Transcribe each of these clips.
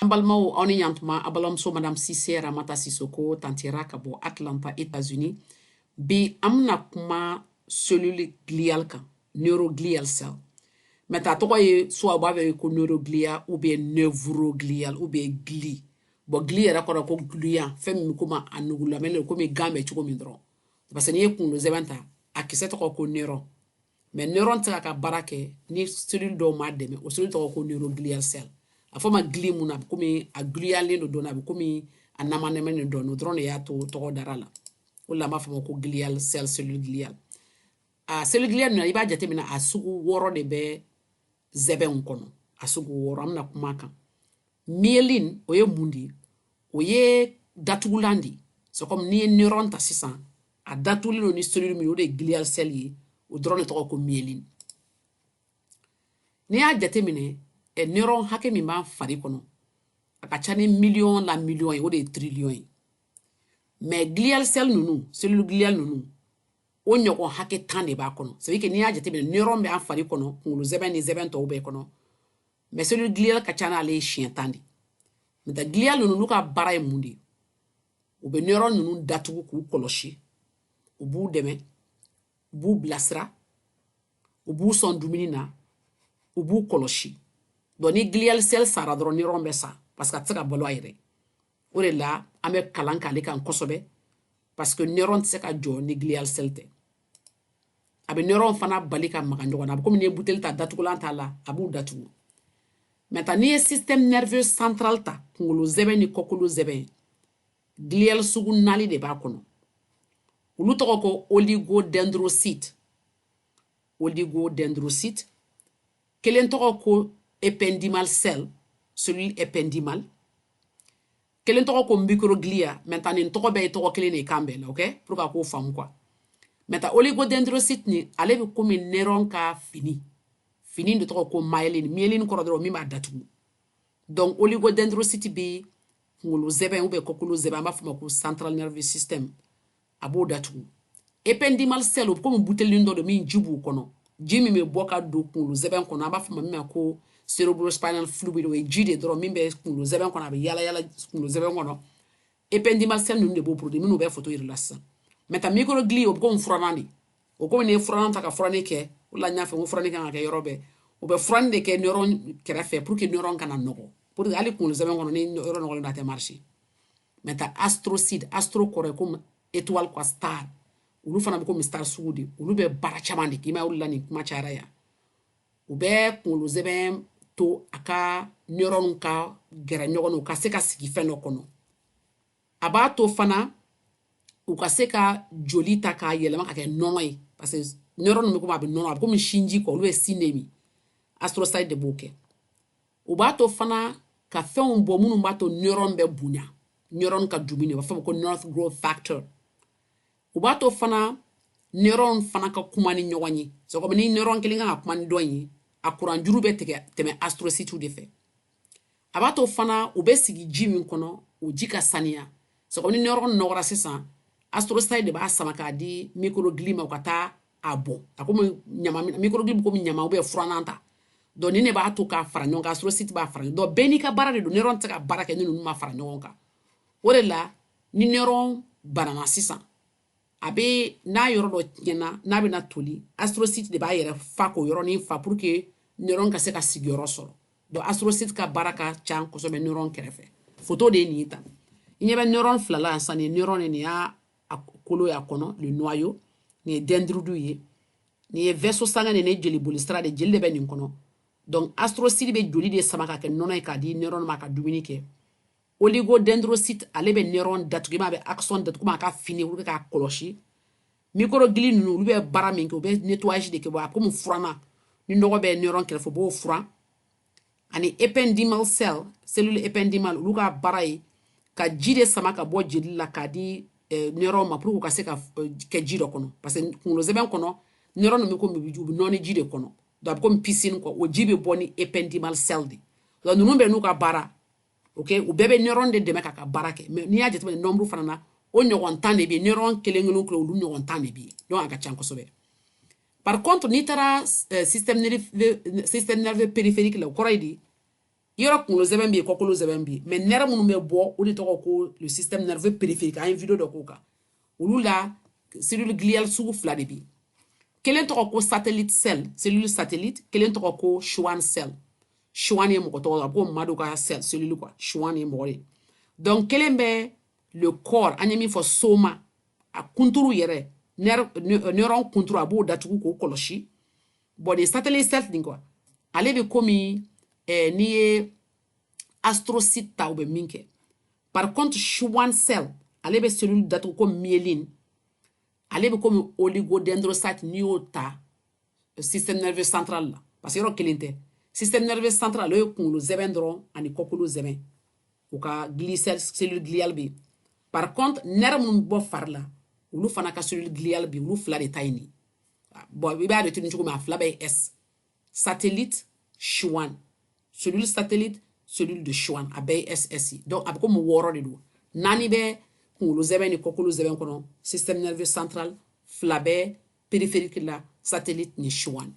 An balimaw, aw ni ɲantuma. A balimamuso Madame Sise Ramata Sisoko tantira ka bɔ Atlanta, États-Unis. Bi, an bɛna kuma cellule gliale kan, neuroglial cell. Mais a tɔgɔ ye soit u b'a fɛ ko neuroglia ou bien neuroglial ou bien glie. Bon, glie yɛrɛ kɔrɔ ko gluant, fɛn min bɛ komi a nugulamɛn don, komi gan bɛ cogo min dɔrɔn. Parce que n'i ye kunkolo zɛbɛn ta, a kisɛ tɔgɔ ko neuron. Mais neuron tɛ se ka baara kɛ ni cellule dɔw m'a dɛmɛ. O cellule tɔgɔ ko neuroglial cell. A fɔ ma glie mun na? A bɛ komi a glualen don dɔɔnin, a bɛ komi a namanɛmɛnen dɔɔnin. O dɔrɔn de y'a to tɔgɔ dara la. O de la an b'a fɔ ma ko glial cell, cellule gliale. A cellule gliale ninnu, i b'a jateminɛ, a sugu 6 de bɛ zɛbɛnw kɔnɔ. A sugu 6, an bɛna kuma kan. Myéline, o ye mun de ye? O ye datugulan de ye. C'est comme n'i ye neuron ta sisan, a datugulen don ni cellule min ye, o de ye glial cell ye. O dɔrɔn de tɔgɔ ko myéline. N'i y'a jateminɛ, neuron hakɛ min b'an fari kɔnɔ, a ka ca ni miliyɔn la miliyɔn ye, o de ye trillion ye. Mais glial cell ninnu, cellule gliale ninnu, o ɲɔgɔn hakɛ 10 de b'a kɔnɔ. C'est à dire que n'i y'a jateminɛ, neuron bɛ an fari kɔnɔ, kunkolo zɛbɛn ni zɛbɛn tɔw bɛɛ kɔnɔ, mais cellule gliale ka ca n'ale ye siɲɛ 10 de. Maintenant, glial ninnu, olu ka baara ye mun de ye? U bɛ neuron ninnu datugu k'u kɔlɔsi, u b'u dɛmɛ, u b'u bilasira, u b'u sɔn dumuni na, u b'u kɔlɔsi. Donc ni glial cell sara dɔrɔn, neuron bɛ sa, parce que a tɛ se ka balo a yɛrɛ. O de la an bɛ kalan k'ale kan kosɛbɛ, parce que neuron tɛ se ka jɔ ni glial cell tɛ. A bɛ neuron fana bali ka maga ɲɔgɔn na. A bɛ komi n'i ye buteli ta, datugulan t'a la, a b'u datugu. Maintenant, n'i ye système nerveux central ta, kunkolo zɛbɛn ni kɔkolo zɛbɛn, glial sugu 4 de b'a kɔnɔ. Olu tɔgɔ ko oligodendrocyte. Oligodendrocyte kelen tɔgɔ ko épendymal cell, cellule épendymale. Kelen tɔgɔ ko microglia. Maintenant, nin tɔgɔ bɛɛ ye tɔgɔ kelen de ye kan bɛɛ la, ok, pour que k'o faamu quoi. Maintenant, oligodendrocyte nin, ale bɛ komi neuron ka fini. Fini de tɔgɔ ko myéline. Myéline kɔrɔ dɔrɔn min b'a datugu. Donc oligodendrocyte bɛ kunkolo zɛbɛn ou bien kɔkolo zɛbɛn, an b'a fɔ o ma ko central nervous system, a b'o datugu. Épendymal cell, o bɛ komi butelinin dɔ don min ji b'u kɔnɔ, ji min bɛ bɔ ka don kunkolo zɛbɛn kɔnɔ, an b'a fɔ ma min ma ko cerebrospinal fluid. O ye ji de dɔrɔn min bɛ kunkolo zɛbɛn kɔnɔ, a bɛ yala yala kunkolo zɛbɛn kɔnɔ. Épendymal cell ninnu de b'o produit, minnu bɛ photo yir'i la sisan. Maintenant, microglie, o bɛ komi furannan de. O komi n'i ye furannan ta ka furanni kɛ, o la n y'a fɔ n ko furanni kan ka kɛ yɔrɔ bɛɛ. U bɛ furanni de kɛ neuron kɛrɛfɛ pour que neuron kana nɔgɔ, pour que hali kunkolo zɛbɛn kɔnɔ, ni yɔrɔ nɔgɔlen don, a tɛ marcher. Maintenant, astrocyte. Astro kɔrɔ ye komi étoile quoi, star. Olu fana bɛ komi star sugu de. Olu bɛ baara caman de kɛ. I m'a ye, olu la nin kuma cayara yan. U bɛ kunkolo zɛbɛn to a ka neuron ka gɛrɛ ɲɔgɔn na, u ka se ka sigi fɛn dɔ kɔnɔ. A b'a to fana u ka se ka joli ta k'a yɛlɛma ka kɛ nɔnɔ ye, parce que neuron bɛ komi a bɛ nɔnɔ, a bɛ komi sinji kɔ, olu bɛ sin de min. Astrocyte de b'o kɛ. U b'a to fana ka fɛnw bɔ minnu b'a to neuron bɛ bonya, neuron ka dumuni, u b'a fɔ ma ko nerve growth factor. U b'a to fana neuron fana ka kuma ni ɲɔgɔn ye. C'est comme ni neuron kelen kan ka kuma ni dɔ ye, a kuran juru bɛ tigɛ tɛmɛ astrocyte de fɛ. A b'a to fana u bɛ sigi ji min kɔnɔ, o ji ka saniya. C'est comme ni neuron nɔgɔra sisan, astrocyte de b'a sama k'a di microglie ma, u ka taa a bɔ. A komi ɲama, microglie bɛ komi ɲama ou bien furannan ta. Donc ni ne b'a to k'a fara ɲɔgɔn kan, astrocyte b'a fara ɲɔgɔn. Donc bɛɛ n'i ka baara de don. Neuron tɛ se ka baara kɛ ni ninnu ma fara ɲɔgɔn kan. O de la ni neuron banana sisan, a bɛ n'a yɔrɔ dɔ tiɲɛna, n'a bɛna toli, astrocyte de b'a yɛrɛ fa k'o yɔrɔnin fa pour que neuron ka se ka sigiyɔrɔ sɔrɔ. Donc astrocyte ka baara ka ca kosɛbɛ neuron kɛrɛfɛ. Photo de ye nin ye tan. I ɲɛ bɛ neuron fila la yan sisan. Nin ye neuron ye, nin y'a kolo y'a kɔnɔ, le noyau. Nin ye dendrite ye, nin ye vaisseau sanguin de, nin ye jeli boli sira de, jeli de bɛ nin kɔnɔ. Donc astrocyte bɛ joli de sama ka kɛ nɔnɔ ye k'a di neuron ma ka dumuni kɛ. Oligodendrocyte, ale bɛ neuron datugu, i m'a bɛ axone datugu komi a ka fini olu bɛ k'a kɔlɔsi. Microglie ninnu, olu bɛ baara min kɛ, u bɛ nettoyage de kɛ. A komi furannan, ni nɔgɔ bɛ neuron kɛrɛfɛ, u b'o furan. Ani épendymal cell, cellule épendymale, olu ka baara ye ka ji de sama ka bɔ jeli la k'a di neuron ma pour que u ka se ka kɛ ji dɔ kɔnɔ, parce que kunkolo zɛbɛn kɔnɔ, neuron ninnu bɛ komi u bɛ nɔɔni ji de kɔnɔ. Donc a bɛ komi piscine quoi. O ji bɛ bɔ ni épendymal cell de. Donc ninnu bɛ n'u ka baara, ok, u bɛɛ bɛ neuron de dɛmɛ k'a ka baara kɛ. Mais n'i y'a jateminɛ nombre fana na, o ɲɔgɔn 10 de bɛ yen. Neuron kelen kelen kelen, olu ɲɔgɔn 10 de bɛ yen. Donc a ka ca kosɛbɛ. Par contre, n'i taara système nerveux périphérique la, o kɔrɔ ye di? Yɔrɔ kunkolo zɛbɛn bɛ yen, kɔkolo zɛbɛn bɛ yen, mais nerf minnu bɛ bɔ, o de tɔgɔ ko le système nerveux périphérique. An ye vidéo dɔ k'o kan. Olu la, cellule gliale sugu fila de bɛ yen. Kelen tɔgɔ ko satellite cell, cellule satellite. Kelen tɔgɔ ko Schwann cell. Schwann ye mɔgɔ tɔgɔ, a ko Madu ka cell, cellule quoi. Schwann ye mɔgɔ de. Donc kelen bɛ le corps, an ye min fɔ, soma, a kunturu yɛrɛ, neuron kunturu, a b'o datugu k'o kɔlɔsi. Bon, nin satellite cell nin quoi, ale bɛ komi n'i ye astrocyte ta, o bɛ min kɛ. Par contre, Schwann cell, ale bɛ cellule datugu ko myéline. Ale bɛ komi oligodendrocyte n'i y'o ta système nerveux central la, parce que yɔrɔ kelen tɛ. Système nerveux central, ale ye kunkolo zɛbɛn dɔrɔn ani kɔkolo zɛbɛn, u ka cellule gliale bɛ yen. Par contre, nerf minnu bɛ bɔ fari la, olu fana ka cellule gliale bɛ yen. Olu fila de ta ye nin. Bon, i b'a retenu cogo min, a fila bɛɛ ye S: satellite, Schwann, cellule satellite, cellule de Schwann, a bɛɛ ye SS. Donc a bɛ komi wɔɔrɔ de don: naani bɛ kunkolo zɛbɛn ni kɔkolo zɛbɛn kɔnɔ, système nerveux central, fila bɛ périphérique la, satellite ni Schwann.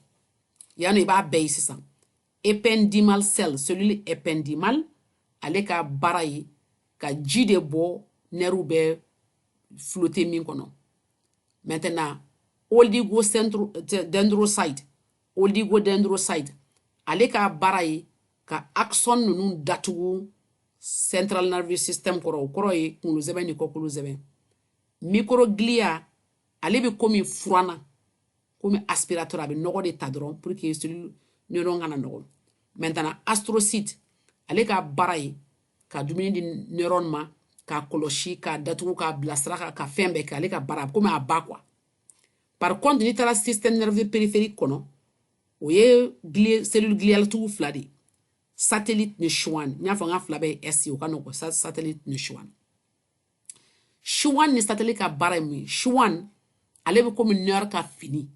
Yanni i b'a bɛɛ ye sisan, épendymal cell, cellule épendymale, ale ka baara ye ka ji de bɔ nerfw bɛ flotter min kɔnɔ. Maintenant, oligodendrocyte, oligodendrocyte, ale ka baara ye ka axone ninnu datugu central nervous system kɔrɔ, o kɔrɔ ye kunkolo zɛbɛn ni kɔkolo zɛbɛn. Microglia, ale bɛ komi furanna, komi aspirateur, a bɛ nɔgɔ de ta dɔrɔn pour que cellule neuron kana nɔgɔ. Maintenant, astrocyte, ale ka baara ye ka dumuni di neuron ma, k'a kɔlɔsi, k'a datugu, k'a bilasira, ka fɛn bɛɛ kɛ. Ale ka baara komi a ba quoi. Par contre, n'i taara système nerveux périphérique kɔnɔ, o ye cellule gliale tugu fila de ye: satellite ni Schwann. N y'a fɔ n ka fila bɛɛ ye S, o ka nɔgɔn. Satellite ni Schwann. Schwann ni satellite ka baara ye mun ye? Schwann, ale bɛ komi nerf ka fini,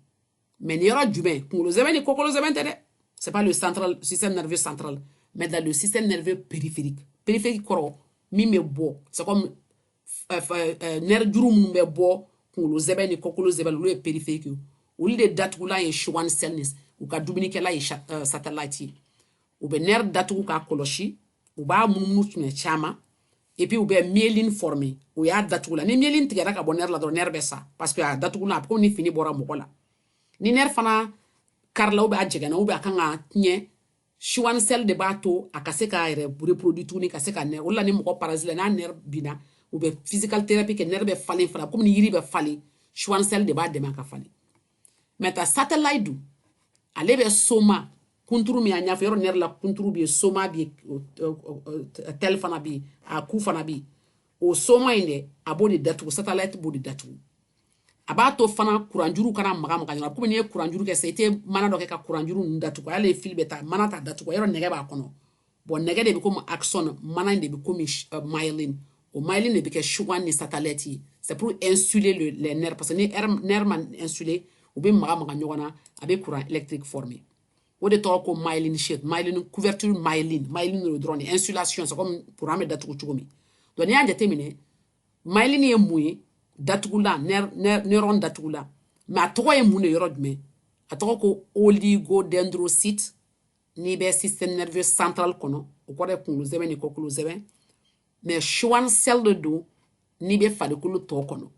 mais ni yɔrɔ jumɛn? Kunkolo zɛmɛ ni kɔkolo zɛmɛ tɛ dɛ, c'est pas le central, système nerveux central, mais dans le système nerveux périphérique. Périphérique kɔrɔ, min bɛ bɔ, c'est comme nerf juru minnu bɛ bɔ kunkolo zɛbɛ ni kɔkolo zɛbɛ, olu ye périphérique ye. Olu de datugulan ye Schwann cell, ni u ka dumunikɛla ye satellite ye. U bɛ nerf datugu k'a kɔlɔsi, u b'a munumunu siɲɛ caman, et puis u bɛ myéline former, o y'a datugu la. Ni myéline tigɛra ka bɔ nerf la dɔrɔn, nerf bɛ sa, parce que a datugulan, a bɛ komi ni fini bɔra mɔgɔ la. Ni nerf fana karila, ou bien a jɛgɛnna, ou bien a kan ka tiɲɛ, Schwann cell de b'a to a ka se k'a yɛrɛ reproduire tuguni, ka se ka nerf. O de la, ni mɔgɔ paralysé la, n'a nerf binna, u bɛ physical therapy kɛ, nerf bɛ falen fana, komi ni yiri bɛ falen. Schwann cell de b'a dɛmɛ a ka falen. Maintenant, satellite dun, ale bɛ soma kunturu min, an y'a fɔ, yɔrɔ nerf la kunturu bɛ yen, soma bɛ yen, tel fana bɛ yen, a ku fana bɛ yen. O soma in dɛ, a b'o de datugu. Satellite b'o de datugu. A b'a to fana kuranjuru kana maga maga ɲɔgɔn na. Komi n'i ye kuranjuru kɛ sisan, i tɛ mana dɔ kɛ ka kuranjuru ninnu datugu, hali ye fil bɛ taa, mana t'a datugu. Yɔrɔ nɛgɛ b'a kɔnɔ. Bon, nɛgɛ de bɛ komi axone, mana in de bɛ komi myéline. O myéline de bɛ kɛ Schwann ni satellite ye. C'est pour insuler les nerfs, parce que ni nerf ma insuler, u bɛ maga maga ɲɔgɔn na, a bɛ courant électrique former. O de tɔgɔ ko myéline sheath, myéline, couverture myéline. Myéline de dɔrɔn de insulation, c'est comme courant bɛ datugu cogo min. Donc n'i y'a jateminɛ, myéline ye mun ye? Datugulan, neuron datugulan. Mais a tɔgɔ ye mun de? Yɔrɔ jumɛn? A tɔgɔ ko oligodendrocyte n'i bɛ système nerveux central kɔnɔ, o kɔrɔ ye kunkolo zɛmɛ ni kɔkolo zɛmɛ. Mais Schwann cell de don n'i bɛ farikolo tɔ kɔnɔ.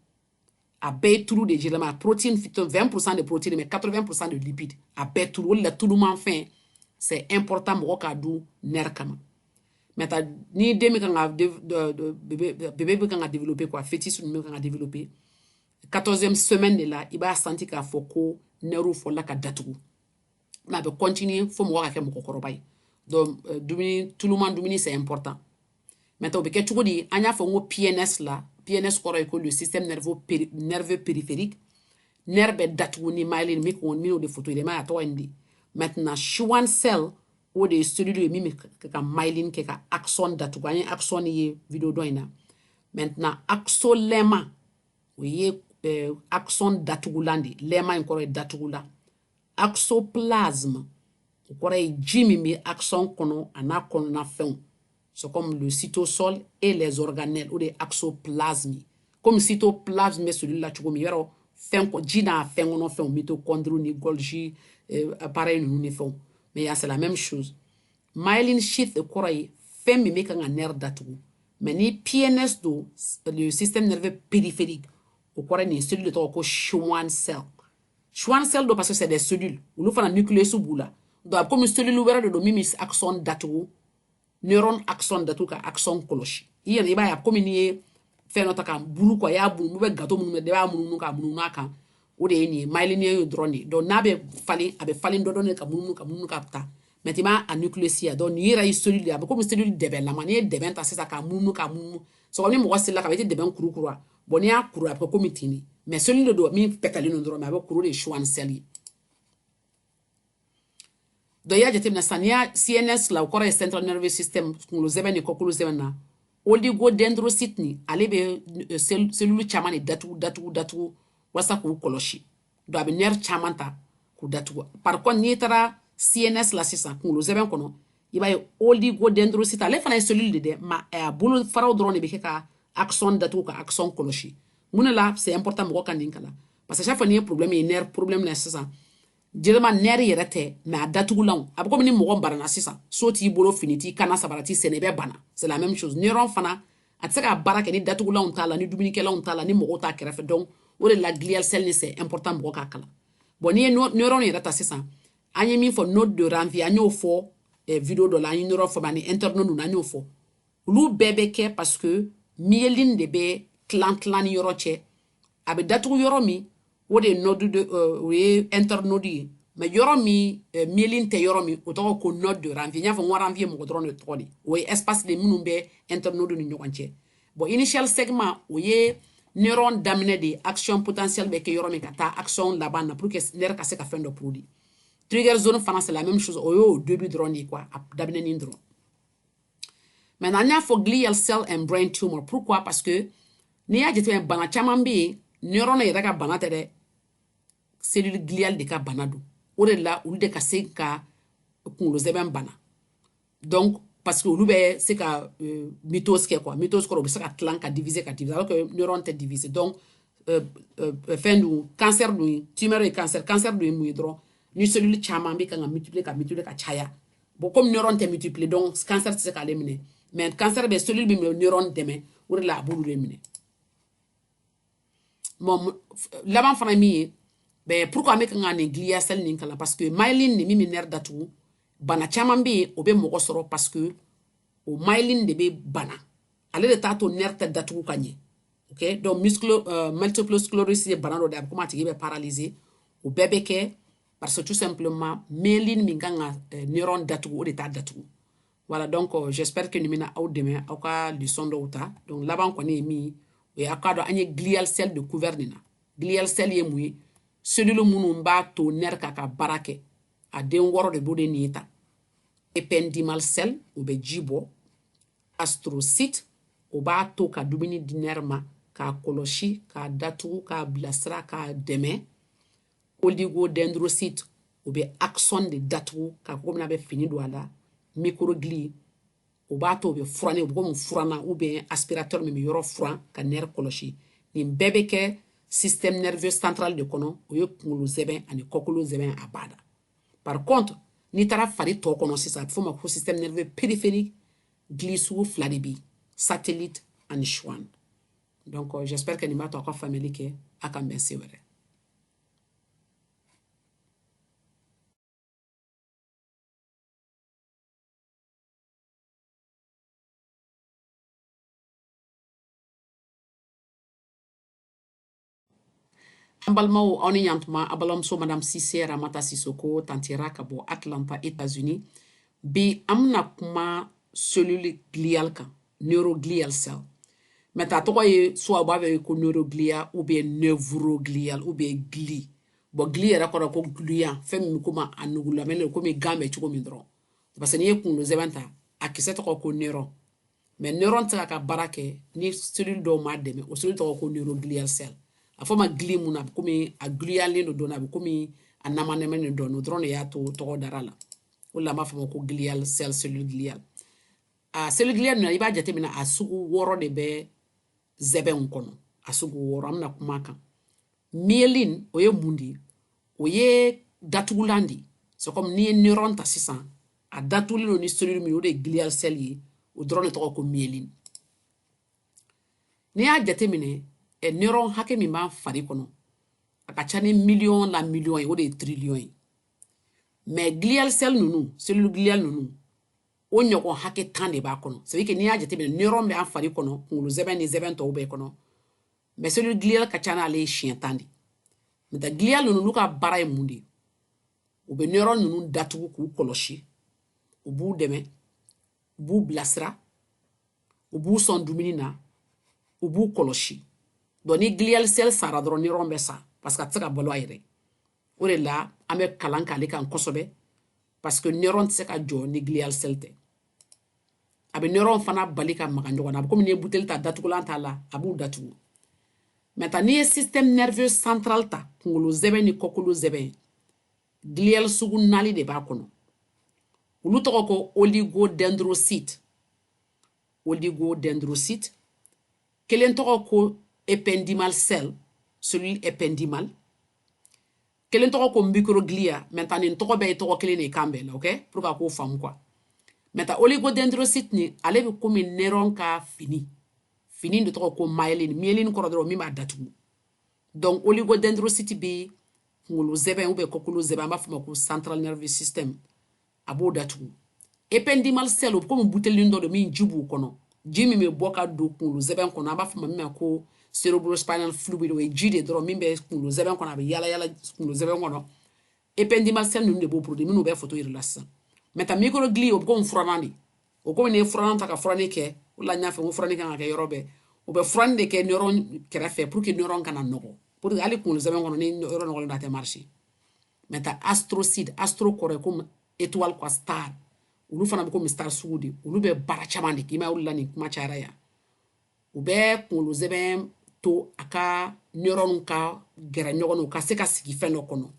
A bɛɛ ye tulu de, généralement protéine, 20% de protéine, mais 80% de lipides. A bɛɛ tulu. O de la, tulumanfɛn, c'est important mɔgɔ k'a dun nerf kama. Maintenant, ni den bɛ kan ka bébé bɛ kan ka développer quoi, fœtus ninnu bɛ kan ka développer, 14e semaine de la, i b'a senti k'a fɔ ko nerfw fɔlɔla ka datugu, mais a bɛ continuer fo mɔgɔ ka kɛ mɔgɔkɔrɔba ye. Donc dumuni tuluman dumuni, c'est important. Maintenant, o bɛ kɛ cogo di? An y'a fɔ n ko PNS la. PNS kɔrɔ ye ko le système nerveux périphérique. Nerf bɛ datugu ni myéline min ko min, o de photo ye, i m'a ye, a tɔgɔ ye nin de. Maintenant, Schwann cell, o de ye cellule ye min bɛ ka myéline kɛ ka axone datugu. An ye axone ye vidéo dɔ in na. Maintenant, axolemme, o ye axone datugulan de. Lemma in kɔrɔ ye datugulan. Axoplasme, o kɔrɔ ye ji min bɛ axone kɔnɔ, a n'a kɔnɔna fɛnw. C'est comme le cytosol et les organelles, o de ye axoplasme ye. Comme cytoplasme bɛ cellule la cogo min, yɔrɔ fɛn ji n'a fɛn kɔnɔ fɛnw, mitochondrie ni Golgi appareil ninnu ni fɛnw, mais c'est la même chose. Myelin sheath kɔrɔ ye fɛn min bɛ kan ka nerf datugu. Mais ni PNS don, le système nerveux périphérique, o kɔrɔ ye nin cellule de tɔgɔ ko Schwann cell. Schwann cell don parce que c'est des cellules, olu fana nucléus b'u la. Donc a bɛ komi cellule wɛrɛ de don min bɛ axone datugu, neurone axone datugu ka axone kɔlɔsi. I yɛrɛ i b'a ye, a bɛ komi n'i ye fɛn dɔ ta ka bulu quoi, i y'a bunu, bɛ gâteau minnu bɛ, i b'a munumunu ka munumunu a kan, o de ye nin ye, myéline ye dɔrɔn de ye. Donc n'a bɛ falen, a bɛ falen dɔ dɔɔni ka munumunu ka munumunu ka taa, mais i m'a a nucléus ya. Donc nin yɛrɛ ye cellule de ye, a bɛ komi cellule dɛbɛlama. N'i ye dɛbɛn ta sisan k'a munumunu k'a munumunu, sɔgɔ ni mɔgɔ selila ka ban, i tɛ dɛbɛn kurukuru wa? Bon, n'i y'a kuru, a bɛ kɛ komi ten de, mais cellule de don min pɛtɛlen don dɔrɔn, mais a bɛ kuru de ye Schwann cell ye. Donc i y'a jateminɛ sisan, n'i y'a CNS la, o kɔrɔ ye central nervous system, kunkolo zɛmɛ ni kɔkolo zɛmɛ na, oligodendrocyte nin, ale bɛ cellule caman de datugu datugu datugu walasa k'u kɔlɔsi. Donc a bɛ nerf caman ta k'u datugu. Par contre, n'i taara CNS la sisan, kunkolo zɛmɛ kɔnɔ, i b'a ye oligodendrocyte, ale fana ye cellule de dɛ, mais a bolo faraw dɔrɔn de bɛ kɛ ka axone datugu ka axone kɔlɔsi. Mun de la c'est important mɔgɔ ka nin kalan? Parce que chaque fois n'i ye problème ye, nerf problème na sisan, jɛlɛma nerf yɛrɛ tɛ, mais a datugulanw, a bɛ komi ni mɔgɔ banana sisan, so t'i bolo, fini t'i kana, sabara t'i senna, i bɛ bana. C'est la même chose, neuron fana a tɛ se ka baara kɛ ni datugulanw t'a la, ni dumunikɛlanw t'a la, ni mɔgɔw t'a kɛrɛfɛ. Donc o de la glial cell ni c'est important mɔgɔ k'a kalan. Bon, n'i ye neuron yɛrɛ ta sisan, an ye min fɔ node de Ranvier, an y'o fɔ vidéo dɔ la, an ye neuron fɔ, ani internode ninnu, an y'o fɔ. Olu bɛɛ bɛ kɛ parce que myéline de bɛ tilan tilan ni yɔrɔ cɛ. A bɛ datugu yɔrɔ min, o de ye node de, o ye internode ye. Mais yɔrɔ min myéline tɛ yɔrɔ min, o tɔgɔ ko node de Ranvier. N y'a fɔ n ko Ranvier mɔgɔ dɔrɔn de tɔgɔ de, o ye espace de minnu bɛ internode ni ɲɔgɔn cɛ. Bon, initial segment, o ye neuron daminɛ de ye, action potentielle bɛ kɛ yɔrɔ min ka taa action laban na pour que nerf ka se ka fɛn dɔ produire. Trigger zone fana, c'est la même chose, o y'o début dɔrɔn de ye quoi, a daminɛnin dɔrɔn. Maintenant, an y'a fɔ glial cell and brain tumor. Pourquoi? Parce que n'i y'a jateminɛ, bana caman bɛ yen, neuron yɛrɛ ka bana tɛ dɛ, cellule gliale de ka bana don. O de la olu de ka se ka kunkolo zɛmɛ bana. Donc parce que olu bɛ se ka mitose kɛ quoi. Mitose kɔrɔ, u bɛ se ka tilan ka diviser ka diviser, alors que neuron tɛ diviser. Donc fɛn dun, cancer dun, tumeur ye cancer, cancer dun ye mun ye dɔrɔn? Ni cellule caman bɛ kan ka multiplier ka multiplier ka caya. Bon, comme neuron tɛ multiplier, donc cancer tɛ se k'ale minɛ. Mais cancer bɛ cellule bɛ neuron dɛmɛ, o de la a b'olu de minɛ. Bon, laban fana min ye ben, pourquoi an bɛ kan ka nin glial cell nin kalan? Parce que myéline nin min bɛ nerf datugu, bana caman bɛ yen, o bɛ mɔgɔ sɔrɔ parce que o myéline de bɛ bana, ale de t'a to nerf tɛ datugu ka ɲɛ. Ok, donc muscle multiple sclérose ye bana dɔ de ye, a bɛ komi a tigi bɛ paralyser. O bɛɛ bɛ kɛ parce que tout simplement myéline min kan ka neuron datugu, o de t'a datugu. Voilà, donc j'espère que nin bɛna aw dɛmɛ aw ka leçon dɔw ta. Donc laban kɔni ye min ye, o ye aw k'a dɔn an ye glial cell de couvert nin na. Glial cell ye mun ye? Cellule minnu b'a to nerf k'a ka baara kɛ, a den wɔɔrɔ de b'o de nin ta. Épendymal cell, o bɛ ji bɔ. Astrocyte, o b'a to ka dumuni di nerf ma, k'a kɔlɔsi, k'a datugu, k'a bilasira, k'a dɛmɛ. Oligodendrocyte, o bɛ axone de datugu k'a komi n'a bɛ fini don a la. Microglie, o b'a to o bɛ furanni, o bɛ komi furanna ou bien aspirateur min bɛ yɔrɔ furan ka nerf kɔlɔsi. Nin bɛɛ bɛ kɛ système nerveux central de kɔnɔ, o ye kunkolo zɛbɛn ani kɔkolo zɛbɛn a bada. Par contre, n'i taara fari tɔ kɔnɔ sisan, a bɛ f'o ma ko système nerveux périphérique, gli sugu fila de bɛ yen, satellite ani Schwann. Donc j'espère que nin b'a to aw ka faamuyali kɛ. A ka bɛn se wɛrɛ. An balimaw, aw ni ɲantuma. A balimamuso Madame Cissé Ramata Sissoko tantira ka bɔ Atlanta, États-Unis. Bi an bɛna kuma cellule gliale kan, neuroglial cell. Mais a tɔgɔ ye soit u b'a fɛ ko neuroglia ou bien neuroglial ou bien gli. Bon, gli yɛrɛ kɔrɔ ko gluant, fɛn min bɛ komi a nugulamɛn, komi gan bɛ cogo min dɔrɔn. Parce que n'i ye kunkolo zɛmɛ ta, a kisɛ tɔgɔ ko neuron. Mais neuron tɛ se ka baara kɛ ni cellule dɔw m'a dɛmɛ, o cellule tɔgɔ ko neuroglial cell. A fɔ ma gli mun na, a bɛ komi a gluyalen don dɔɔnin, a bɛ komi a namanɛmɛnen dɔɔnin, o dɔrɔn de y'a to tɔgɔ dara la. O de la an b'a fɔ ma ko glial cell, cellule gliale. A cellule gliale ninnu, i b'a jateminɛ, a sugu wɔɔrɔ de bɛ zɛbɛnw kɔnɔ, a sugu wɔɔrɔ, an bɛna kuma a kan. Myéline, o ye mun de ye? O ye datugulan de ye. C'est comme n'i ye neuron ta sisan, A datugulen don ni cellule min ye, o de ye glial cell ye. O dɔrɔn de tɔgɔ ko myéline. N'i y'a jateminɛ, neuron hakɛ min b'an fari kɔnɔ, a ka ca ni miliyɔn la miliyɔn ye, o de ye trillion ye. Mais glial cell ninnu, cellule glial ninnu, o ɲɔgɔn hakɛ 10 de b'a kɔnɔ. C'est à dire que n'i y'a jateminɛ, neuron bɛ an fari kɔnɔ, kunkolo zɛbɛn ni zɛbɛn tɔw bɛɛ kɔnɔ, mais cellule glial ka ca n'ale ye siɲɛ 10 de. Maintenant, glial ninnu, olu ka baara ye mun de ye? U bɛ neuron ninnu datugu k'u kɔlɔsi, u b'u dɛmɛ, u b'u bilasira, u b'u sɔn dumuni na, u b'u kɔlɔsi. Donc ni glial cell sara dɔrɔn, neuron bɛ sa, parce que a tɛ se ka balo a yɛrɛ. O de la an bɛ kalan k'ale kan kosɛbɛ, parce que neuron tɛ se ka jɔ ni glial cell tɛ. A bɛ neuron fana bali ka maga ɲɔgɔn na. A bɛ komi n'i ye buteli ta, datugulan t'a la, a b'u datugu. Maintenant, n'i ye système nerveux central ta, kunkolo zɛbɛn ni kɔkolo zɛbɛn, glial sugu naani de b'a kɔnɔ. Olu tɔgɔ ko oligodendrocyte. Oligodendrocyte kelen tɔgɔ ko épendymal cell, cellule épendymale. Kelen tɔgɔ ko microglia. Maintenant, nin tɔgɔ bɛɛ ye tɔgɔ kelen de ye kan bɛɛ la, ok, pour que a k'o faamu quoi. Maintenant, oligodendrocyte nin, ale bɛ komi neuron ka fini. Fini de tɔgɔ ko myéline. Myéline kɔrɔ dɔrɔn min b'a datugu. Donc oligodendrocyte bɛ kunkolo zɛbɛn ou bien kɔkolo zɛbɛn, an b'a fɔ o ma ko central nervous system, a b'o datugu. Épendymal cell, o bɛ komi butelinin dɔ don min ji b'u kɔnɔ, ji min bɛ bɔ ka don kunkolo zɛbɛn kɔnɔ, an b'a fɔ ma min ma ko cerebrospinal fluid. O ye ji de dɔrɔn min bɛ kunkolo zɛbɛn kɔnɔ, a bɛ yala yala kunkolo zɛbɛn kɔnɔ. Épendymal cell ninnu de b'o produit, minnu bɛ photo yir'i la sisan. Maintenant, microglie, o bɛ komi furannan de. O komi n'i ye furannan ta ka furanni kɛ, o la n y'a fɔ n ko furanni kan ka kɛ yɔrɔ bɛɛ. O bɛ furanni de kɛ neuron kɛrɛfɛ pour que neuron kana nɔgɔ, pour que hali kunkolo zɛbɛn kɔnɔ, ni yɔrɔ nɔgɔlen don, a tɛ marcher. Maintenant, astrocyte, astro kɔrɔ ye komi étoile quoi, star. Olu fana bɛ komi star sugu de. Olu bɛ baara caman de kɛ. I m'a ye, olu la nin kuma cayara yan. U bɛ kunkolo zɛbɛn to a ka neuron ka gɛrɛ ɲɔgɔn na, u ka se ka sigi fɛn dɔ kɔnɔ.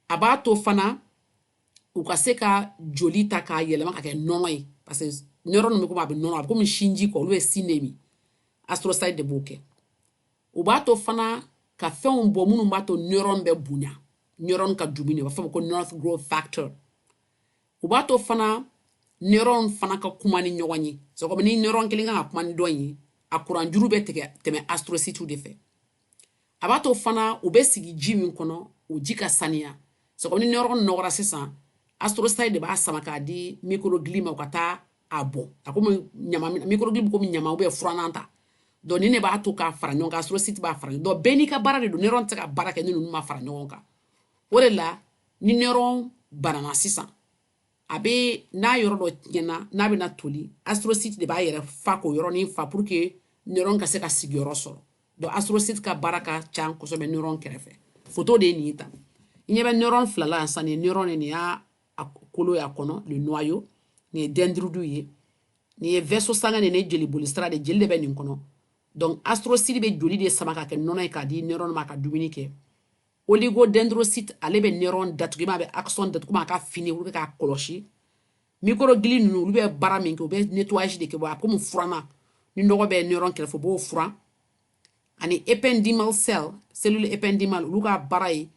A b'a to fana u ka se ka joli ta k'a yɛlɛma ka kɛ nɔnɔ ye, parce que neuron bɛ komi a bɛ nɔnɔ, a bɛ komi sinji kɔ, olu bɛ sin de min. Astrocyte de b'o kɛ. U b'a to fana ka fɛnw bɔ minnu b'a to neuron bɛ bonya, neuron ka dumuni, u b'a fɔ ma ko nerve growth factor. U b'a to fana neuron fana ka kuma ni ɲɔgɔn ye. C'est comme ni neuron kelen kan ka kuma ni dɔ ye, a kuran juru bɛ tigɛ tɛmɛ astrocyte de fɛ. A b'a to fana u bɛ sigi ji min kɔnɔ, o ji ka saniya. C'est comme ni neuron nɔgɔra sisan, astrocyte de b'a sama k'a di microglie ma, u ka taa a bɔ. A komi ɲama, microglie bɛ komi ɲama ou bien furannan ta. Donc ni ne b'a to k'a fara ɲɔgɔn kan, astrocyte b'a fara ɲɔgɔn. Donc bɛɛ n'i ka baara de don. Neuron tɛ se ka baara kɛ ni ninnu ma fara ɲɔgɔn kan. O de la ni neuron banana sisan, a bɛ n'a yɔrɔ dɔ tiɲɛna, n'a bɛna toli, astrocyte de b'a yɛrɛ fa k'o yɔrɔnin fa pour que neuron ka se ka sigiyɔrɔ sɔrɔ. Donc astrocyte ka baara ka ca kosɛbɛ neuron kɛrɛfɛ. Photo de ye nin ye tan. I ɲɛ bɛ neuron fila la yan sisan. Nin ye neuron ye, nin y'a kolo y'a kɔnɔ, le noyau. Nin ye dendrite ye, nin ye vaisseau sanguin de, nin ye jeli boli sira de, jeli de bɛ nin kɔnɔ. Donc astrocyte bɛ joli de sama ka kɛ nɔnɔ ye k'a di neuron ma ka dumuni kɛ. Oligodendrocyte, ale bɛ neuron datugu, i m'a bɛ axone datugu komi a ka fini, olu bɛ k'a kɔlɔsi. Microglie ninnu, olu bɛ baara min kɛ, u bɛ nettoyage de kɛ. A komi furannan, ni nɔgɔ bɛ neuron kɛrɛfɛ, u b'o furan. Ani épendymal cell, cellule épendymale, olu ka baara ye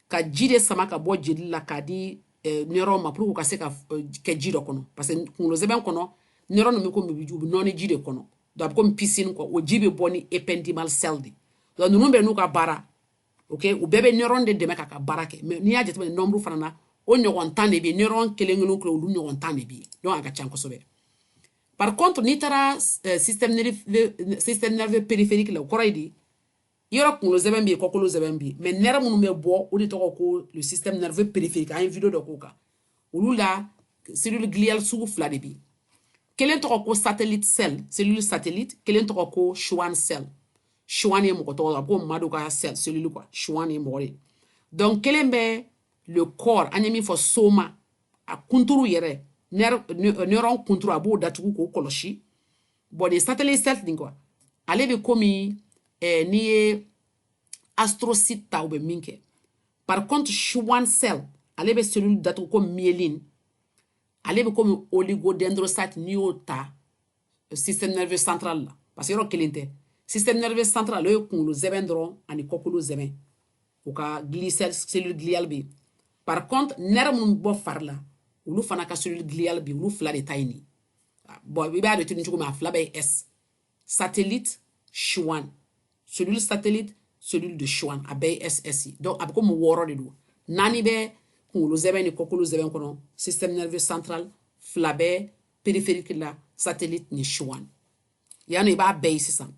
ka ji de sama ka bɔ jeli la k'a di neuron ma pour que u ka se ka kɛ ji dɔ kɔnɔ, parce que kunkolo zɛbɛn kɔnɔ, neuron ninnu bɛ komi u bɛ nɔɔni ji de kɔnɔ. Donc a bɛ komi piscine quoi. O ji bɛ bɔ ni épendymal cell de. Donc ninnu bɛ n'u ka baara, ok, u bɛɛ bɛ neuron de dɛmɛ k'a ka baara kɛ. Mais n'i y'a jateminɛ nombre fana na, o ɲɔgɔn 10 de bɛ yen. Neuron kelen kelen kelen, olu ɲɔgɔn 10 de bɛ yen. Donc a ka ca kosɛbɛ. Par contre, n'i taara système nerveux périphérique la, o kɔrɔ ye di? Yɔrɔ kunkolo zɛbɛn bɛ yen, kɔkolo zɛbɛn bɛ yen, mais nerf minnu bɛ bɔ, o de tɔgɔ ko le système nerveux périphérique. An ye vidéo dɔ k'o kan. Olu la, cellule gliale sugu fila de bɛ yen. Kelen tɔgɔ ko satellite cell, cellule satellite. Kelen tɔgɔ ko Schwann cell. Schwann ye mɔgɔ tɔgɔ, a ko Madu ka cell, cellule quoi. Schwann ye mɔgɔ de ye. Donc kelen bɛ le corps, an ye min fɔ soma, a kunturu yɛrɛ, neuron kunturu, a b'o datugu k'o kɔlɔsi. Bon, nin satellite cell nin quoi, ale bɛ komi n'i ye astrocyte ta, o bɛ min kɛ. Par contre, Schwann cell, ale bɛ cellule datugu ko myéline. Ale bɛ komi oligodendrocyte n'i y'o ta système nerveux central la, parce que yɔrɔ kelen tɛ. Système nerveux central, ale ye kunkolo zɛbɛn dɔrɔn ani kɔkolo zɛbɛn, u ka cellule gliale bɛ yen. Par contre, nerf minnu bɛ bɔ fari la, Olu fana ka cellule gliale bi, olu fila de ta ye nin. Bon, i b'a retenir cogo min, a fila bɛɛ ye S. Satellite, Schwann. Cellule satellite, cellule de Schwann, a bɛɛ ye SS ye. Donc a bɛ komi wɔɔrɔ de don. Naani bɛ kunkolo zɛbɛn ni kɔkolo zɛbɛn kɔnɔ, système nerveux central. Fila bɛ périphérique la, satellite ni Schwann. Yan nɔ, i b'a bɛɛ ye sisan.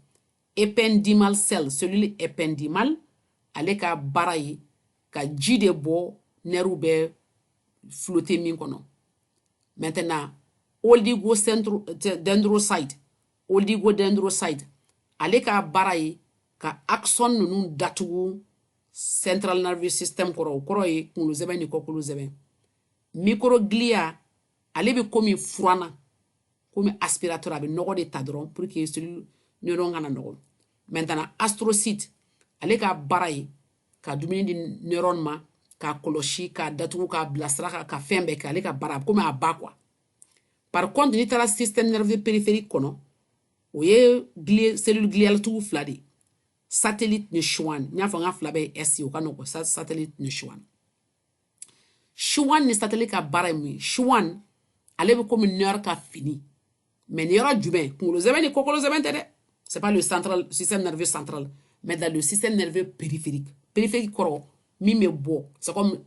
Épendymal cell, cellule épendymale, ale ka baara ye ka ji de bɔ nerfw bɛ flotter min kɔnɔ. Maintenant, oligodendrocyte, oligodendrocyte, ale ka baara ye ka axone ninnu datugu central nervous system kɔrɔ, o kɔrɔ ye kunkolo zɛbɛn ni kɔkolo zɛbɛn. Microglia, ale bɛ komi furanna, komi aspirateur, a bɛ nɔgɔ de ta dɔrɔn pour que cellule neuron kana nɔgɔ. Maintenant, astrocyte, ale ka baara ye ka dumuni di neuron ma, k'a kɔlɔsi, k'a datugu, k'a bilasira, ka fɛn bɛɛ kɛ. Ale ka baara komi a ba quoi. Par contre, n'i taara système nerveux périphérique kɔnɔ, o ye cellule gliale tigiw fila de ye, satellite ni Schwann. N y'a fɔ n ka fila bɛɛ ye S ye, o ka nɔgɔn. Satellite ni Schwann. Schwann ni satellite ka baara ye mun ye? Schwann, ale bɛ komi nerf ka fini, mais ni yɔrɔ jumɛn? Kunkolo zɛbɛn ni kɔkolo zɛbɛn tɛ dɛ, c'est pas le central, système nerveux central, mais dans le système nerveux périphérique. Périphérique kɔrɔ, min bɛ bɔ, c'est comme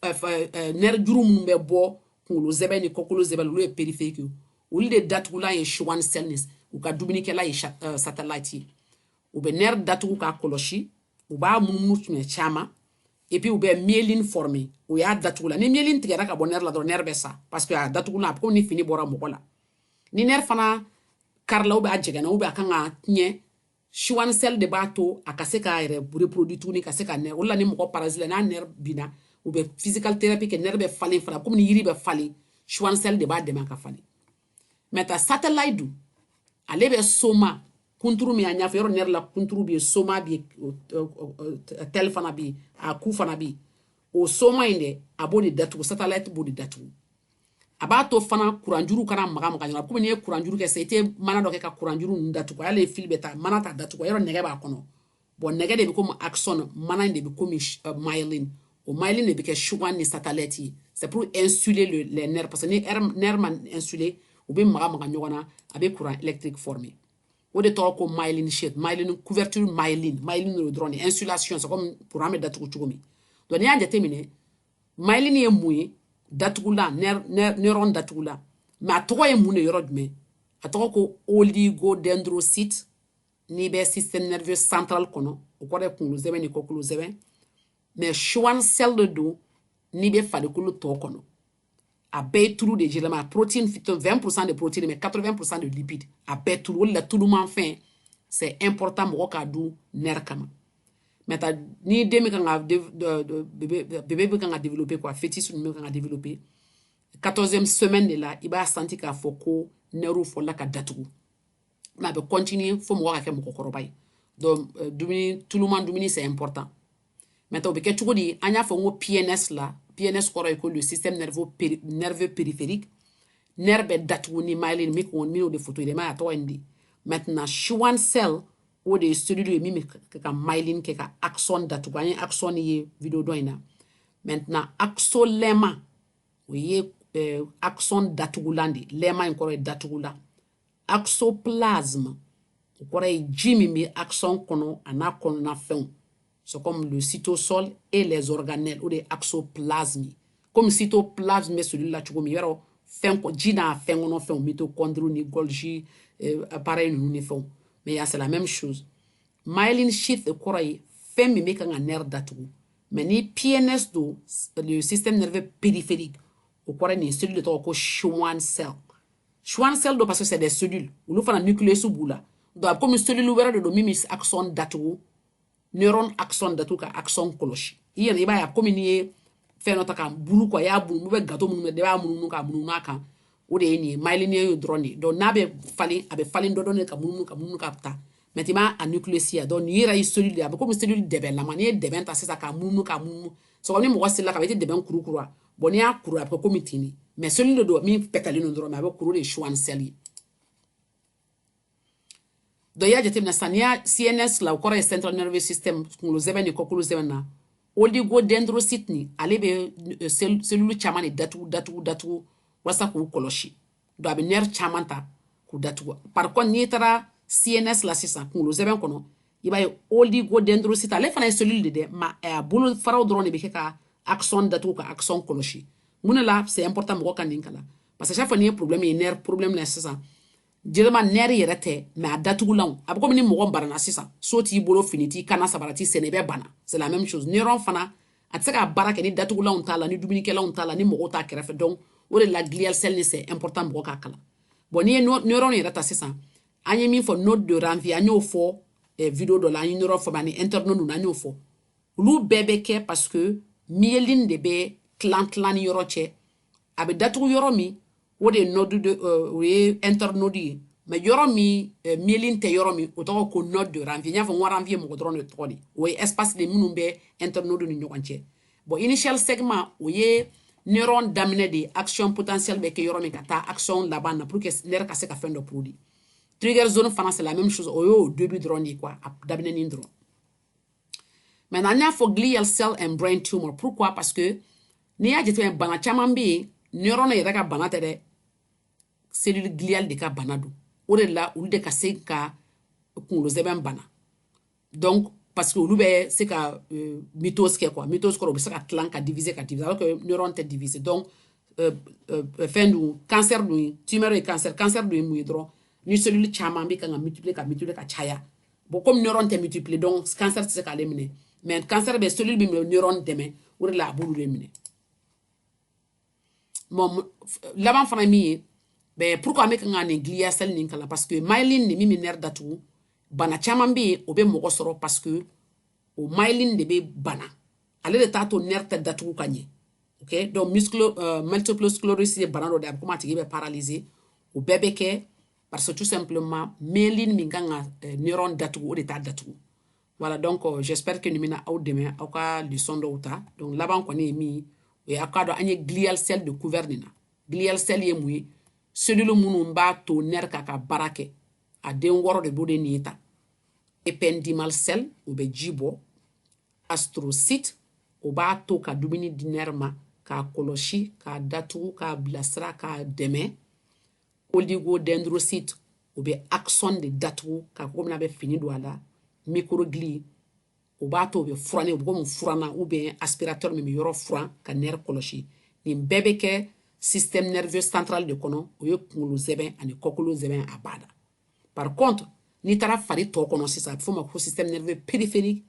nerf juru minnu bɛ bɔ kunkolo zɛbɛn ni kɔkolo zɛbɛn, olu ye périphérique ye. Olu de datugulan ye Schwann cell ni u ka dumunikɛla ye satellite ye. U bɛ nerf datugu k'a kɔlɔsi, u b'a munumunu siɲɛ caman, et puis u bɛ myéline former. O y'a datugu la. Ni myéline tigɛra ka bɔ nerf la dɔrɔn, nerf bɛ sa, parce que a datugulan a bɛ komi ni fini bɔra mɔgɔ la. Ni nerf fana karila, ou bien a jɛgɛnna, ou bien a kan ka tiɲɛ, Schwann cell de b'a to a ka se k'a yɛrɛ reproduire tuguni, ka se ka nerf. O la, ni mɔgɔ paralysé la, n'a nerf binna, u bɛ physical therapy kɛ, nerf bɛ falen fana komi ni yiri bɛ falen. Schwann cell de b'a dɛmɛ a ka falen. Maintenant, satellite dun, ale bɛ soma kunturu min, a ɲɛfɛ yɔrɔ nerf la, kunturu bɛ yen, soma bɛ yen, tel fana bɛ yen, a ku fana bɛ yen. O soma in dɛ, a b'o de datugu. Satellite b'o de datugu. A b'a to fana kuranjuru kana maga maga ɲɔgɔn na. Komi n'i ye kuranjuru kɛ sisan, i tɛ mana dɔ kɛ ka kuranjuru ninnu datugu, hali fil bɛ taa mana ta datugu, yɔrɔ nɛgɛ b'a kɔnɔ. Bon, nɛgɛ de bɛ komi axone, mana in de bɛ komi myéline. O myéline de bɛ kɛ Schwann ni satellite ye. C'est pour insuler les nerfs, parce que ni nerf ma insuler, u bɛ maga maga ɲɔgɔn na, a bɛ courant électrique former. O de tɔgɔ ko myéline sheath, myéline, couverture myéline. Myéline de dɔrɔn de insulation, c'est comme courant bɛ datugu cogo min. Donc n'i y'a jateminɛ, myéline ye mun ye? Datugulan, neuron datugulan. Mais a tɔgɔ ye mun de? Yɔrɔ jumɛn? A tɔgɔ ko oligodendrocyte n'i bɛ système nerveux central kɔnɔ, o kɔrɔ ye kunkolo zɛmɛ ni kɔkolo zɛmɛ. Mais Schwann cell de don n'i bɛ farikolo tɔ kɔnɔ. A bɛɛ ye tulu de jɛlama, protéine, 20% de protéine, mais 80% de lipides. A bɛɛ tulu. O de la, tulumanfɛn, c'est important mɔgɔ k'a dun nerf kama. Maintenant, ni den bɛ kan ka, bébé bɛ kan ka développer quoi, fœtus ninnu bɛ kan ka développer, 14e semaine de la, i b'a senti k'a fɔ ko nerfw fɔlɔla ka datugu, mais a bɛ continuer fo mɔgɔ ka kɛ mɔgɔkɔrɔba ye. Donc dumuni tuluman dumuni, c'est important. Maintenant, o bɛ kɛ cogo di? An y'a fɔ n ko PNS la. PNS kɔrɔ ye ko le système nerveux périphérique. Nerf bɛ datugu ni myéline min ko min, o de photo ye, a tɔgɔ ye nin de. Maintenant, Schwann cell, o de ye cellule ye min bɛ ka myéline kɛ ka axone datugu. An ye axone ye vidéo dɔ in na. Maintenant, axolemme, o ye axone datugulan de. Lemma in kɔrɔ ye datugulan. Axoplasme, o kɔrɔ ye ji min bɛ axone kɔnɔ, a n'a kɔnɔna fɛnw, c'est comme le cytosol et les organelles. O de ye axoplasme ye. Komi cytoplasme bɛ cellule la cogo min, yɔrɔ fɛn ji n'a fɛn kɔnɔ fɛnw, mitochondrie ni Golgi appareil ninnu ni fɛnw, mais c'est la même chose. Myelin sheath kɔrɔ ye fɛn min bɛ kan ka nerf datugu. Mais ni PNS don, le système nerveux périphérique, o kɔrɔ ye nin cellule de tɔgɔ ko Schwann cell. Schwann cell don parce que c'est des cellules, olu fana nucléus b'u la. Donc a bɛ komi cellule wɛrɛ de don min bɛ axone datugu, neurone axone datugu, ka axone kɔlɔsi. I yɛrɛ i b'a ye, a komi n'i ye fɛn dɔ ta ka bulu quoi, i y'a bunu, bɛ gâteau minnu bɛ, i b'a munumunu ka munumunu a kan, o de ye nin ye. Myéline ye dɔrɔn de. Donc n'a bɛ falen, a bɛ falen dɔ dɔɔni ka munumunu ka munumunu ka taa, mais i m'a a nucléus ya. Donc nin yɛrɛ ye cellule de ye, a bɛ komi cellule dɛbɛlama. N'i ye dɛbɛn ta sisan k'a munumunu k'a munumunu, sɔgɔ ni mɔgɔ selila ka ban, i tɛ dɛbɛn kurukuru wa? Bon, n'i y'a kuru, a bɛ kɛ komi ten de. Mais cellule de don min pɛtɛlen don dɔrɔn, mais a bɛ kuru de ye Schwann cell ye. Donc i y'a jateminɛ sisan, n'i y'a CNS la, o kɔrɔ ye central nervous system, kunkolo zɛmɛ ni kɔkolo zɛmɛ na. Oligodendrocyte nin, ale bɛ cellule caman de datugu datugu datugu walasa k'u kɔlɔsi. Donc a bɛ nerf caman ta k'u datugu. Par contre, n'i taara CNS la sisan, kunkolo zɛbɛn kɔnɔ, i b'a ye oligodendrocyte, ale fana ye cellule de dɛ, ma a bolo faraw dɔrɔn de bɛ kɛ ka axone datugu, ka axone kɔlɔsi. Mun de la c'est important mɔgɔ ka nin kalan? Parce que chaque fois n'i ye problème ye, nerf problème la sisan, jɛlɛma nerf yɛrɛ tɛ, mais a datugulanw. A bɛ komi ni mɔgɔ banana sisan, so t'i bolo, fini t'i kana, sabara t'i senna, i bɛ bana. C'est la même chose. Neuron fana, a tɛ se ka baara kɛ ni datugulanw t'a la, ni dumunikɛlanw t'a la, ni mɔgɔw t'a kɛrɛfɛ. Donc o de la glial cell ni, c'est important mɔgɔ k'a kalan. Bon, n'i ye neuron yɛrɛ ta sisan, an ye min fɔ, node de Ranvier, an y'o fɔ vidéo dɔ la. An ye neuron fɔ ani internode ninnu, an y'o fɔ. Olu bɛɛ bɛ kɛ parce que myéline de bɛ tilan tilan ni yɔrɔ cɛ. A bɛ datugu yɔrɔ min, o de ye node de, o ye internode ye. Mais yɔrɔ min myéline tɛ yɔrɔ min, o tɔgɔ ko node de Ranvier. N y'a fɔ n ko Ranvier mɔgɔ dɔrɔn de tɔgɔ de, o ye espace de minnu bɛ internode ni ɲɔgɔn cɛ. Bon, initial segment, o ye neuron daminɛ de ye, action potentielle bɛ kɛ yɔrɔ min ka taa action laban na, pour que nerf ka se ka fɛn dɔ produit. Trigger zone fana, c'est la même chose, o y'o début dɔrɔn de ye quoi, a daminɛnin dɔrɔn. Maintenant, an y'a fɔ glial cell and brain tumor. Pourquoi? Parce que n'i y'a jateminɛ, bana caman bɛ yen, neuron yɛrɛ ka bana tɛ dɛ, cellule gliale de ka bana don. O de la olu de ka se ka kunkolo zɛbɛn bana. Donc parce que olu bɛ se ka mitose kɛ quoi. Mitose kɔrɔ, u bɛ se ka tilan, ka diviser, ka diviser, alors que neuron tɛ diviser. Donc fɛn dun, cancer dun, tumeur ye cancer. Cancer dun ye mun ye dɔrɔn? Ni cellule caman bɛ kan ka multiplier, ka multiplier, ka caya. Bon, comme neuron tɛ multiplier, donc cancer tɛ se k'ale minɛ. Mais cancer bɛ cellule bɛ minɛ neuron dɛmɛ, o de la a b'olu de minɛ. Bon, laban fana min ye, ben, pourquoi an bɛ kan ka nin glial cell nin kalan? Parce que myéline nin min bɛ nerf datugu, bana caman bɛ yen, o bɛ mɔgɔ sɔrɔ parce que o myéline de bɛ bana. Ale de t'a to nerf tɛ datugu ka ɲɛ. Ok, donc muscle multiple sclérose ye bana dɔ de ye, a bɛ komi a tigi bɛ paralyser. O bɛɛ bɛ kɛ parce que tout simplement myéline min kan ka neuron datugu, o de t'a datugu. Voilà, donc j'espère que nin bɛna aw dɛmɛ aw ka leçon dɔw ta. Donc laban kɔni ye min ye, o ye aw k'a dɔn an ye glial cell de couvert nin na. Glial cell ye mun ye? Cellule minnu b'a to nerf k'a ka baara kɛ. A den wɔɔrɔ de b'o de nin ta. Épendymal cell, o bɛ ji bɔ. Astrocyte, o b'a to ka dumuni di nerf ma, k'a kɔlɔsi, k'a datugu, k'a bilasira, k'a dɛmɛ. Oligodendrocyte, o bɛ axone de datugu ka komi n'a bɛ fini don a la. Microglie, o b'a to o bɛ furanni, o bɛ komi furanna ou bien aspirateur min bɛ yɔrɔ furan ka nerf kɔlɔsi. Nin bɛɛ bɛ kɛ système nerveux central de kɔnɔ, o ye kunkolo zɛbɛn ani kɔkolo zɛbɛn, a b'a da. Par contre, n'i taara fari tɔ kɔnɔ sisan, a bɛ f'o ma ko système nerveux périphérique.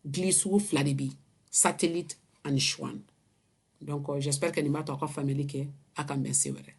Glie sugu fila de bɛ yen, satellite ani Schwann. Donc j'espère que nin b'a to aw ka faamuyali kɛ. A ka bɛn se wɛrɛ.